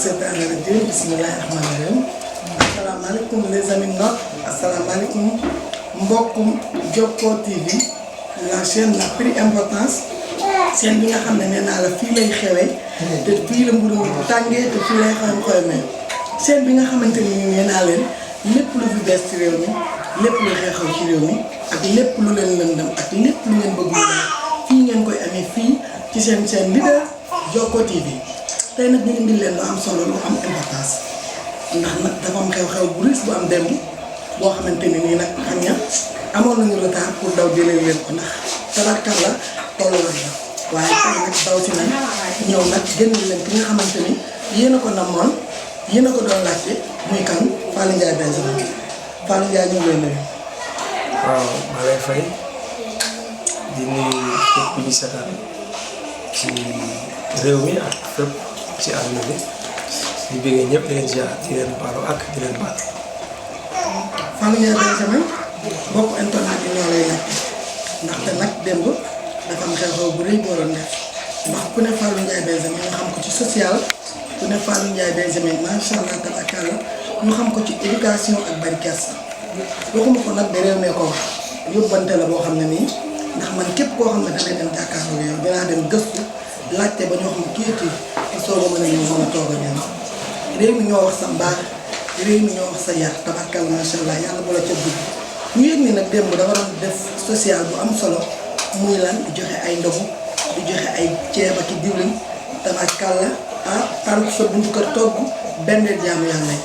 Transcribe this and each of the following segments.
seytaani rajiim bismillaahi rahmaani rahiim. asalaamaaleykum les amis Ngok. asalaamaaleykum mbokkum Jokko TV la chaîne la plus importance chaîne bi nga xam ne nee naa la fii lay xewee te fii la mburu mi tàngee te fii lay xoyamee chaîne bi nga xamante ni nee naa leen lépp lu fi bees ci réew mi lépp lu xeexaw ci réew mi ak lépp lu leen lëndëm ak lépp lu ngeen bëgg mu fii ngeen koy amee fii ci seen chaîne leader Jokko TV. tey nag ñu indil leen lu am solo lu am importance ndax nag dafa am xew-xew bu riis bu am démb boo xamante ne nii nag xam nga amoon nañu retard pour daw jëlee leen ko ndax tabarkal la tolluwaay la waaye tey nag daw si nañ ñëw nag génn leen ki nga xamante ni yéen a ko namoon yéen a ko doon laajte muy kan Fallou Ndiaye Benjamin Fallou Ndiaye ñu ngi lay nuyu. waaw maa lay fay di nuyu képp ku ñu seetaan ci réew mi ak fépp ci àdduna bi di bëggee ñëpp di leen ziar di leen baalu ak di leen baal. Fallou Ndiaye Benjamin bokk internet yi ñoo lay laajte ndaxte nag démb dafa am xew-xew bu rëy boo doon def ndax ku ne Fallou Ndiaye Benjamin nga xam ko ci social ku ne Fallou Ndiaye Benjamin macha allah tabakalla ñu xam ko ci éducation ak bari kersa waxuma ko nag de réew mee ko wax yóbbante la boo xam ne nii ndax man képp koo xam ne damay dem jàkkaarloo yow dinaa dem gëstu laajte ba ñoo xam kii te soog a mën a ñëw mën a toog a ñëw réew mi ñoo wax sa mbaax réew mi ñoo wax sa yar tabakkal macha allah yàlla bu la ca dugg ñu yëg ni nag démb dafa doon def social bu am solo muy lan di joxe ay ndogu di joxe ay ceeb ak diwlin tabakkal la taal sa buntu kër togg benn jaamu yàlla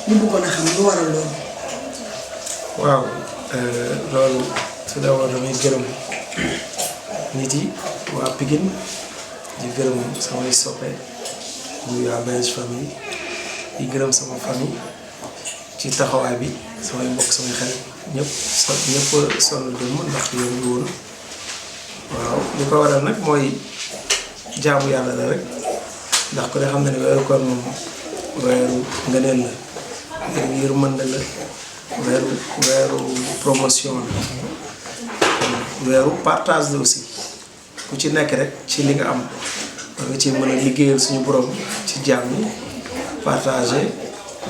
ñu bëggoon a xam lu waral loolu. waaw loolu su dee woon damay gërëm nit yi waa Pikine di gërëm samay soppe muy waa Benj famille di gërëm sama famille ci taxawaay bi samay mbokk samay xarit ñëpp sonn dem ndax yoon bi woon waaw li ko waral nag mooy jaamu yàlla la rek ndax ku ne xam na ne weeru koor moom weeru ngëneel la weeru yërmande la weeru promotion la weeru partage la aussi ku ci nekk rek ci li nga am da nga ci mën a liggéeyal suñu borom ci jaam yi partager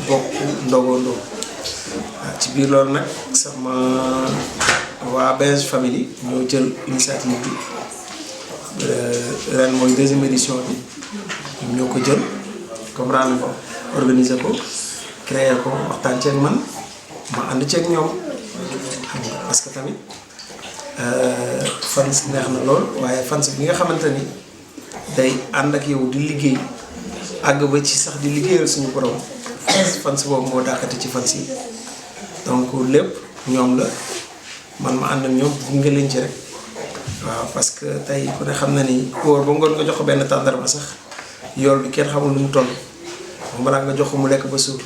bokk ndogandoo waaw ci biir loolu nag sama waa Benj famille ñoo jël initiative bi ren mooy deuxième édition bi ñoom ñoo ko jël comprendre ko organiser ko créer ko waxtaan ceeg man ma ànd ceeg ñoom xam nga parce que tamit fans neex na lool waaye fans bi nga xamante ni day ànd ak yow di liggéey àgg ba ci sax di liggéeyal suñu borom fans boobu moo dàkkati ci fans yi donc lépp ñoom la man ma ànd ak ñoom gunge leen ci rek waaw parce que tey ku ne xam na ni wóor ba ngoon nga jox ko benn tàndarma sax yool bi kenn xamul nu mu toll balaa nga jox ko mu lekk ba suur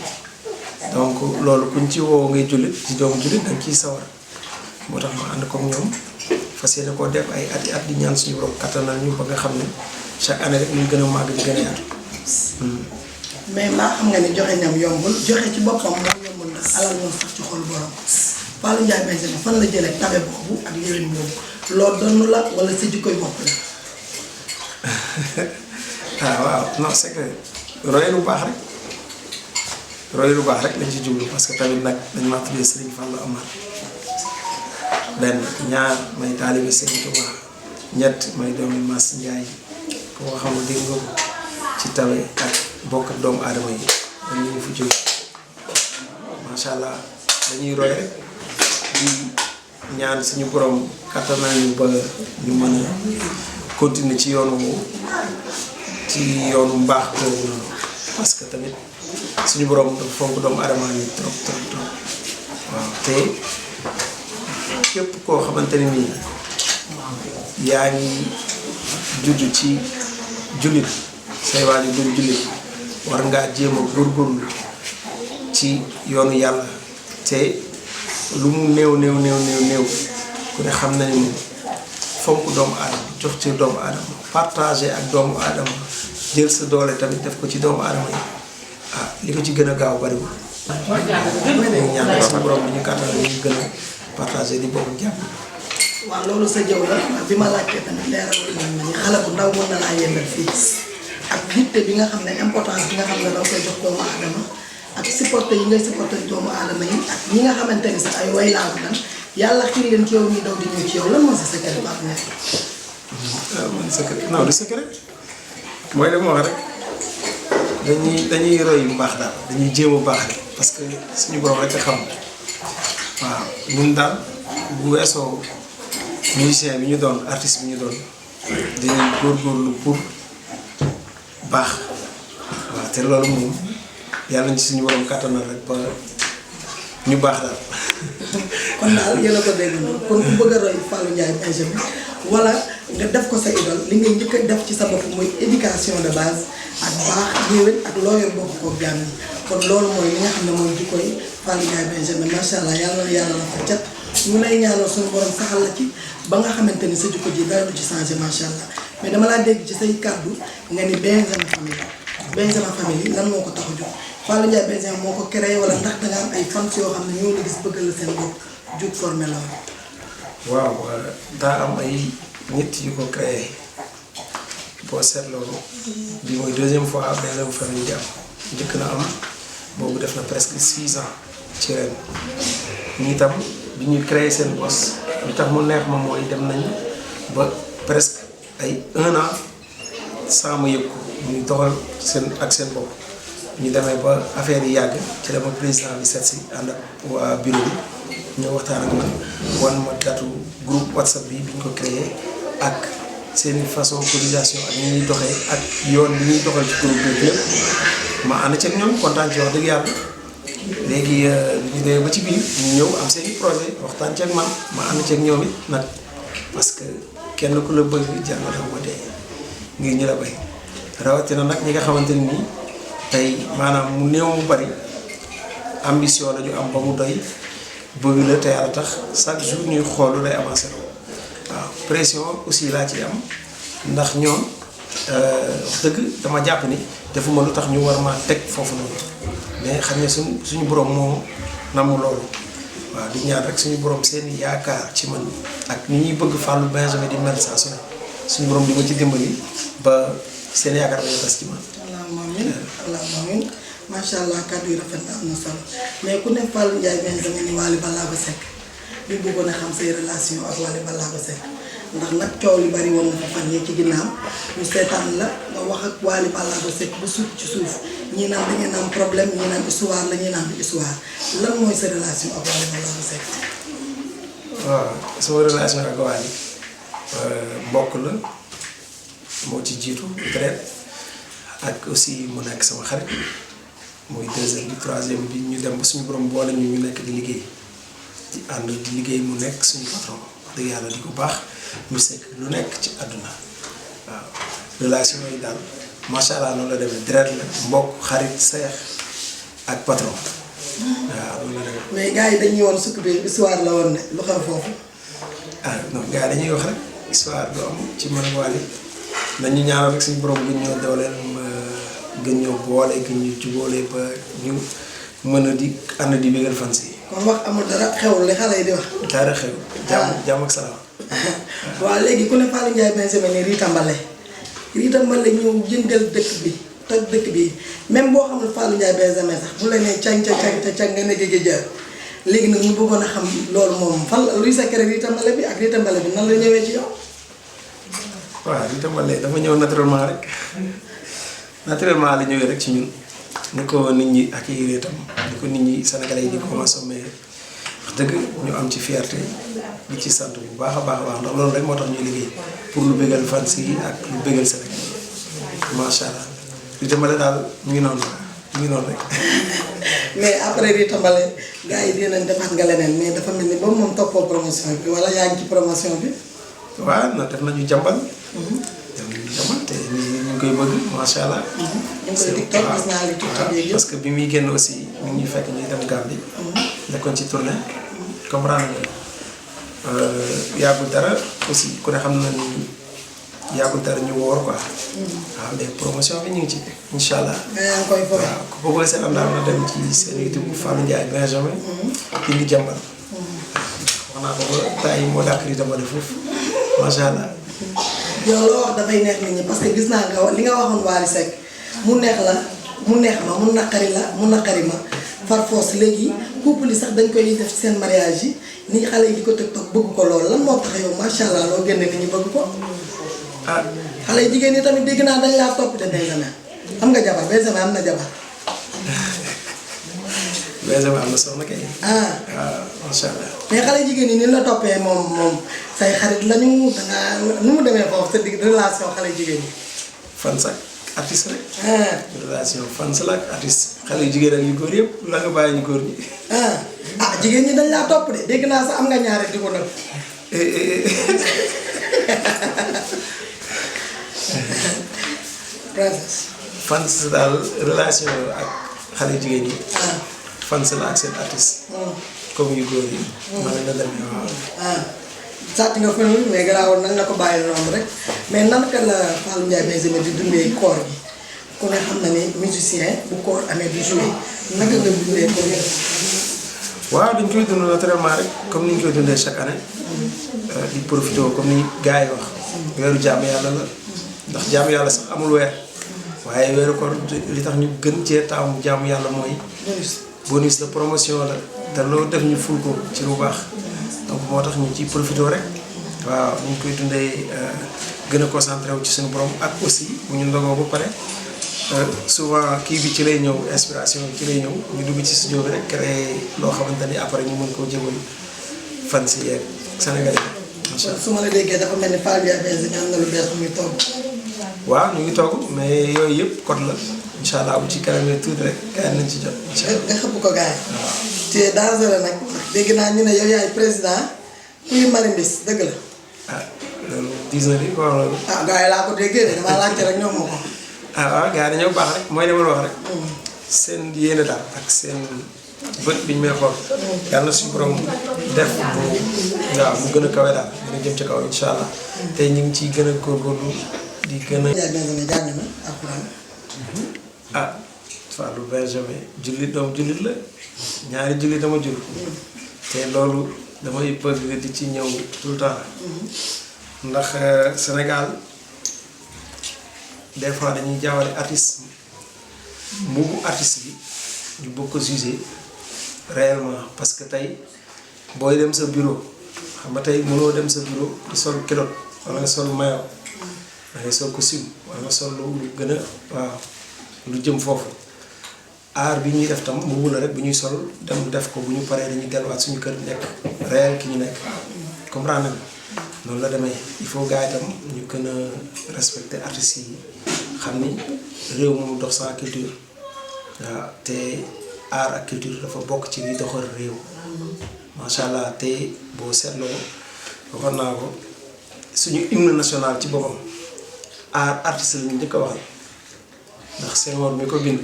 donc loolu kuñ ci woo ngay jullit ci doomu jullit danga ciy sawar moo tax ma ànd koog ñoom fas yéene koo def ay at di ñaan suñu borom kattanal ñu ba nga xam ne chaque année rek ñu gën a màgg di gën a yaatu. mais maa xam nga ni joxe ñam yombul joxe ci boppam moo yombul ndax alal moom sax ci xol borom Fallou Ndiaye Benjamin fan la jëlee tabe boobu ak yéwén boobu loolu doon la wala sa jikkoy bopp la. waaw non c'est que roy lu baax rek lañ ci jublu parce que tamit nag dañ maa tuddee Serigne Fallou Amar benn ñaar may taalibe Serigne Touba ñett may doomi Mass Ndiaye ko nga xam ne dégg nga ko ci tawe ak bokk ak doomu aadama yi dañ ñu fu jóge macha allah dañuy roy rek di ñaan suñu borom kattanal ñu ba ñu mën a continuer ci yoonu mbaax boobu noonu parce que tamit suñu borom dafa fonk doomu aadama yi trop waaw te képp koo xamante ne nii yaa ngi judd ci jullit say waajur duñ jullit war ngaa jéem a góorgóorlu ci yoonu yàlla te lu mu néew ku ne xam na ni moom fonk doomu aadama jox ci doomu aadama partager ak doomu aadama jël sa doole tamit def ko ci doomu aadama yi li ko ci gën a gaaw bariwul. ñu ñaan suñu borom bi ñu kàttan ñu gën a partager di bokk jàmm. waaw loolu sa jëw la bi ma laajtee tamit leeral nañ ma ni xale bu ndaw mën na laa yendal fii ak yitte bi nga xam ne importance bi nga xam ne danga koy jox doomu aadama ak supporter yi ngay supporter doomu aadama yi ak ñi nga xamante ni sax ay waylaagu lan yàlla xiir leen ci yow ñuy daw di ñëw ci yow lan moo sa secret Pape Ndiaye. man secret non du secret mooy li ma wax rek dañuy roy bu baax daal dañuy jéem a baax rek parce que suñu borom rek a xam waaw ñun daal bu weesoo musicien bi ñu doon artiste bi ñu doon dañuy góorgóorlu pour baax waaw te loolu moom yàlla nañ ci suñu borom kàttanal rek ba ñu baax daal. kon daal yéen a ko déggoo kon ku bëgg a roy Fallou Ndiaye Benjamin wala nga def ko sa idole li ngay njëkk a def ci sa bopp mooy éducation de base ak baax yéwén ak loo yor bokk koog jàmm yi kon loolu mooy li nga xam ne mooy jikkoy Fallou Ndiaye Benjamin macha allah yàlla na yàlla la fa cat ñu lay ñaanal suñu borom saxal la ci ba nga xamante ni sa jikko ji dara du ci changé macha allah mais dama laa dégg ci say kàddu nga ni Benjamin famille Benjamin famille lan moo ko tax a jóg Fallou Ndiaye Benjamin moo ko créé wala ndax da nga am ay fans yoo xam ne ñoo la gis bëggal la seen bopp jóg formé la waaw daa am ay nit yu ko créé boo seetloo bi mooy deuxième fois Benjamin famille di am njëkk na am boobu def na presque 6 ans ci ren ñi tam bi ñuy créé seen bos li tax mu neex ma mooy dem nañ ba presque ay 1 an sans ma yëg ko ñuy doxal seen ak seen bopp ñu demee ba affaire yi yàgg ci dama président bi seet si ànd ak waa bureau bi ñoo waxtaan ak man wan ma datu groupe WhatsApp bi ñu ko créé ak seen façon cotisation ak ni ñuy doxee ak yoon bi ñuy doxal ci groupe bi lépp ma ànd ceeg ñoom kontaan ci wax dëgg yàlla léegi ñu demee ba ci biir ñu ñëw am seen i projet waxtaan ceeg man ma ànd ceeg ñoom it nag parce que kenn ku la bëgg jar na la dee ngir ñu la bay rawatina nag ñi nga xamante ni tey maanaam mu néew mu bari ambition la ñu am ba mu doy bëgg la te yàlla tax chaque jour ñuy xool lay avancer waaw pression aussi laa ci am ndax ñoom wax dëgg dama jàpp ni defuma lu tax ñu war ma teg foofu noonu mais xam ne suñu borom moo namu loolu waaw di ñaan rek suñu borom seen yaakaar ci man ak ni ñuy bëgg Fallou Benjamin di mel saa su ne suñu borom di ma ci dimbali ba seen yaakaar dañoo tas ci man. allahumma amiin macha allah kàddu yi rafet na am na solo mais ku ne Fallou Ndiaye Benjamin ni Wally Ballago Seck ñu bëggoon a xam say relation ak Wally Ballago Seck ndax nag coow li bari woon na fan yii ci ginnaaw ñu seetaan la nga wax ak Wally Ballago Seck ba suuf ci suuf ñii naan da ngeen am problème ñii naan histoire la ñii naan du histoire lan mooy sa relation ak Wally Ballago Seck. waaw sama relation ak Wally mbokk la moo ci jiitu peut-être ak aussi mu nekk sama xarit mooy deuxième bi troisième bi ñu dem ba suñu borom boole ñu nekk di liggéey di ànd di liggéey mu nekk suñu patron wax dëgg yàlla di ko baax ñu sekk lu nekk ci àdduna waaw relation yi daal macha allah noonu la demee deret la mbokk xarit seex ak patron waaw noonu la demee. mais gars yi dañuy woon sukk bi histoire la woon ne lu xam foofu. ah non gars yi dañuy wax rek histoire du am ci man Wally nañu ñaanal rek suñu borom gën ñoo dooleel gën ñoo boole gën ñu jubóole ba ñu mën a di ànd di bégal fan si. kon wax amul dara xewul li xale yi di wax. dara xew. jàmm ak salaam. waaw léegi ku ne Fallou Ndiaye Benjamin ni Rita Mbale ñëw jëngal dëkk bi toj dëkk bi même boo xamul Fallou Ndiaye Benjamin sax bu la nee càng nga ne géej jaar léegi nag ñu bëggoon a xam loolu moom fan luy secret Rita Mbale bi ak Rita Mbale bi nan la ñëwee ci yow. waaw Rita Mbale dafa ñëw naturellement rek naturellement la ñëwee rek ci ñun ni ko nit ñi ak i itam ni ko nit ñi sénégalais yi di ko consommé wax dëgg ñu am ci fierté di ci sant bu baax a baax ndax loolu rek moo tax ñuy liggéey pour lu bégal fans yi ak lu bégal Sénégal macha allah Rita Mbale daal mu ngi noonu rek. mais après Rita Mbale gars yi dinañ defaat nga leneen mais dafa mel ni ba moom toppoo promotion bi wala yaa ngi ci promotion bi. waaw non def nañu jàmbal. def nañu jàmbal te ñu ngi koy bëgg macha allah. ñu ngi koy TikTok gis naa li TikTok yeeg yëpp parce que bi muy génn aussi ñu ngi fekk ñuy dem Gambie. nekkoon ci tournée. comprendre nga yàggul dara aussi ku ne xam na ni yàggul dara ñu woor quoi. waaw léegi promotion bi ñu ngi ci incha allah. mais yaa ngi koy foog. waaw ku bëgg seen am daal na dem ci seen YouTube bu Fallou Ndiaye Benjamin. indi jàmbal. wax naa ko ba tay moo dàq Rita Mbale foofu macha allah. yow loo wax dafay neex nit ñi parce que gis naa nga li nga waxoon Wally Seck mu neex la mu neex ma mu naqari la mu naqari ma far force léegi couple yi sax dañ koy def seen mariage yi ni xale yi di ko TikTok bëgg ko lool lan moo tax yow macha allah loo génne nit ñi bëgg ko. ah xale yi jigéen ñi tamit dégg naa dañ laa topp te Benjamin am nga jabar Benjamin am na jabar. Benjamin am na soxna kay. waaw macha allah. mais xale jigéen ñi ni la toppee moom say xarit lañu dangaa nu mu demee foofu sa digg relation xale jigéen ñi. fan sax artiste rek. relation fan sa la ak artiste xale yu jigéen ak yu góor yëpp la nga bàyyi ñu góor ñi. jigéen ñi dañ laa topp de dégg naa sax am nga ñaare di ko nëb. fans daal relation ak xale jigéen ñi. fans la ak seen artiste. comme yu góor yi. man la demee waaw. sàcc nga fa mais garaawul nañ la ko bàyyi noonu rek mais naka la Fallou Ndiaye Benjamin di dundee koor gi ku ne xam na ne musicien bu koor amee du joué naka nga dundee koor gi. waaw dañ koy dund naturellement rek comme ni ñu koy dundee chaque année. di profité comme ni gars yi wax. weeru jaamu yàlla la ndax jaamu yàlla sax amul weer. waaye weeru koor li tax ñu gën cee taamu jaamu yàlla mooy. bonus la promotion la te loolu def ñu ful ko ci lu baax. donc moo tax ñu ci profité rek waaw ñu ngi koy dundee gën a concentré wu ci suñu borom ak aussi bu ñu ndogoo ba pare souvent kii bi ci lay ñëw inspiration bi ci lay ñëw ñu dugg ci studio bi rek créé loo xamante ni après ñu mën koo jëmal fan si yeeg Sénégal yi macha allah. su ma la déggee dafa mel ni Fallou Ndiaye Benjamin am na lu bees muy togg. waaw ñu ngi togg mais yooyu yëpp code la incha allah bu ci kanamee tuuti rek gars nañ ci jot. incha allah nga xëpp ko gars yi. waaw te dangereux nag dégg naa ñu ne yow yaay président kuy Marimbis dëgg la. loolu 10 ans bi quoi loolu. gars yi laa ko déggee de damaa laajte rek ñoom moo ko. waaw gars yi dañoo baax rek mooy li ma la wax rek. seen yéene daal ak seen bët bi ñu may xool. yàlla na suñu borom def bu waaw mu gën a kawe daal gën a jëm ci kaw incha allah. te ñu ngi ciy gën a góorgóorlu di gën a. jàng na alxuraan. Fallou Benjamin jullit doom jullit la ñaari jullit dama jur. te loolu damay bëgg di ci ñëw tout le temps. ndax Sénégal des fois dañuy jaawale artiste mbubu artiste bi ñu bëgg ko jugé réellement parce que tey booy dem sa bureau xam nga tey mënoo dem sa bureau di sol kilot wala nga sol maillot da ngay sol costume wala nga sol lu gën a waaw lu jëm foofu aar bi ñuy def tam mbubu la rek bu ñuy sol dem def ko bu ñu paree dañuy delluwaat suñu kër nekk réel ki ñu nekk comprendre nga noonu la demee il faut gars yi tam ñu gën a respecter artistes yi xam ni réew mu dox sans culture waaw te art ak culture dafa bokk ci li doxal réew macha allah te boo seetloo waxoon naa ko suñu hymne national ci boppam art artiste la ñu njëkk a waxal ndax Senghor mi ko bind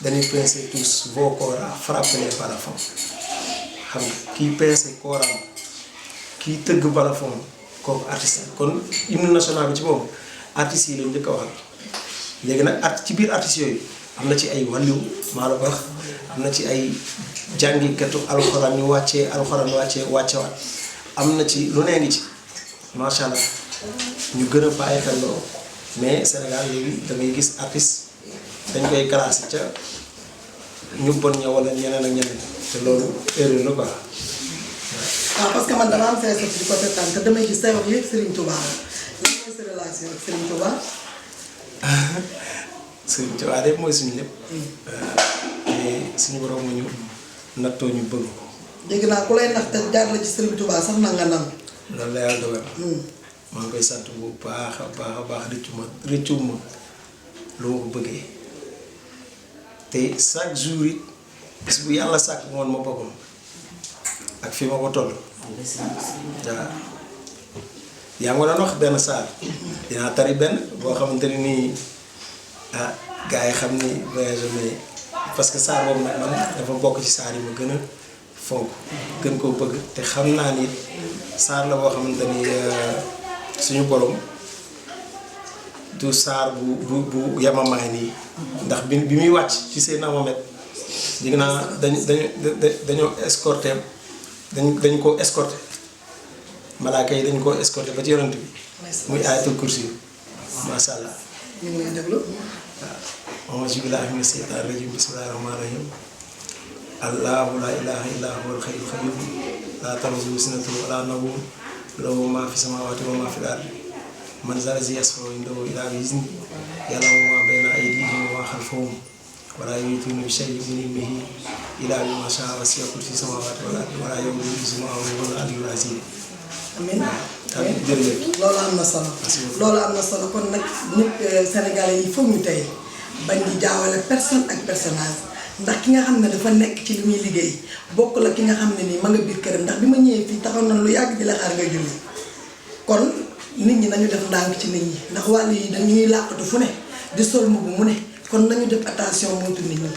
dañuy pincer tous vos corps à frapper les balafons xam nga kii pincer kooram kii tëgg balafon kooku artiste kon hymne national bi ci boobu artistes yi lañ njëkk a waxal léegi nag ci biir artistes yooyu am na ci ay wàlliw maa la wax am na ci ay jàngikatu alxuraan ñu wàccee alxuraan wàccewaat am na ci lu nee ngi ci macha allah ñu gën a bàyyi xel loolu mais Sénégal léegi da ngay gis artiste dañ koy classé ca ñu bon ña wala ñeneen ak ñeneen te loolu erreur la quoi. parce que man dama am say sot di ko seetaan te damay gis say wax yëpp Serigne Touba la lan mooy sa relation ak Serigne Touba. Serigne Touba de mooy suñu lépp. te suñu borom mu ñu nattoo ñu bëgg ko. dégg naa ku lay nax te jaar la ci Serigne Touba sax na nga nangu. loolu la yàlla dogal. maa ngi koy sant bu baax a baax rëccu ma lu ma ko bëggee te chaque jour it bis bu yàlla sàkk moon ma boppam ak fi ma ko toll. waaw yaa ngi doon wax benn saar dinaa tari benn boo xamante ni nii gars yi xam ni Benjamin parce que saar boobu nag man dafa bokk ci saar yi ma gën a fonk gën koo bëgg te xam naa ni saar la boo xamante ni suñu borom du saar bu yamamaay nii ndax bi muy wàcc ci seen Mohamed dig naa dañoo escorté dañ ko escorté malaaka yi dañ ko escorté ba ci yonent bi muy ayatul kursi macha allah. ñu ngi lay déglu. waaw auzu billaahi mina seytaani rajiim bismillaahi rahmaani rahiim. Allaahu laa ilaaha illaa huwal hayyul qayyuum laa ta'xuzuhu sinatun wa laa nawm lahu maa fi samaawaati wa maa fil ardi man zaa lazii yashfa'u indahu illaa bi-iznihi ya'lamu maa bayna aydiihim wa maa khalfahum wa laa yuhiituuna bi shay'in min ilmihi illaa bimaa shaa'a wasi'a kursiyuhu samaawaati wal ardi wa laa yahuuduhu hifzuhumaa wa huwal aliyyul aziim. amiin amiin jërëjëf. loolu am na solo. loolu am na solo kon nag nit Sénégalais yi foog ñu tey bañ di jaawale personne ak personnage ndax ki nga xam ne dafa nekk ci li muy liggéey bokk la ki nga xam ne nii ma nga biir këram ndax bi ma ñëwee fii taxaw na lu yàgg di la xaar ngay julli kon nit ñi nañu def ndànk ci nit ñi ndax wàll yi dañuy làqatu fu ne di sol mbubb mu ne kon nañu def attention moytu nit ñi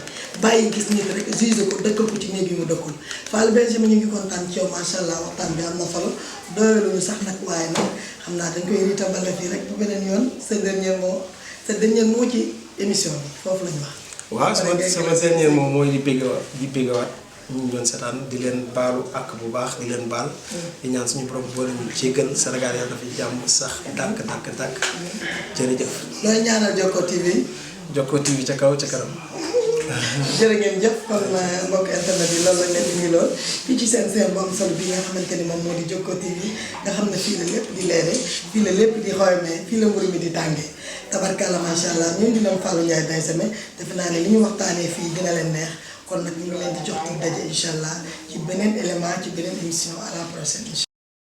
bàyyi gis nit rek juge ko dëkkal ko ci néeg yi mu dëkkul Fall Benjamin ñu ngi kontaan ci yow macha allah waxtaan bi am na solo doyaluñu sax nag waaye nag xam naa dañ koy ritabale fii rek bu beneen yoon sa dernier mot ci émission bi foofu lañu wax. waaw sama dernier moom mooy di béggawaat ñu doon seetaan di leen baalu ak bu baax di leen baal. di ñaan suñu borom boole ñu jéggal Sénégal yàlla dafa jàmm sax tàkk. jërëjëf. looy ñaanal Jokko TV. Jokko TV ca kaw ca kanam. jërë ngeen jëf kon mbokk internet yi loolu lañ leen di lool fii ci seen bu am solo bi nga xamante ni moom moo di Jokko TV nga xam ne fii la lépp di leere fii la lépp di xoyamee fii la mburu mi di tàngee tabarkalla macha allah ñun di leen Fallou Ndiaye day seme defe naa ne li ñu waxtaanee fii dina leen neex kon nag ñu ngi leen di jox di daje incha allah ci beneen élément ci beneen émission à la prochaine.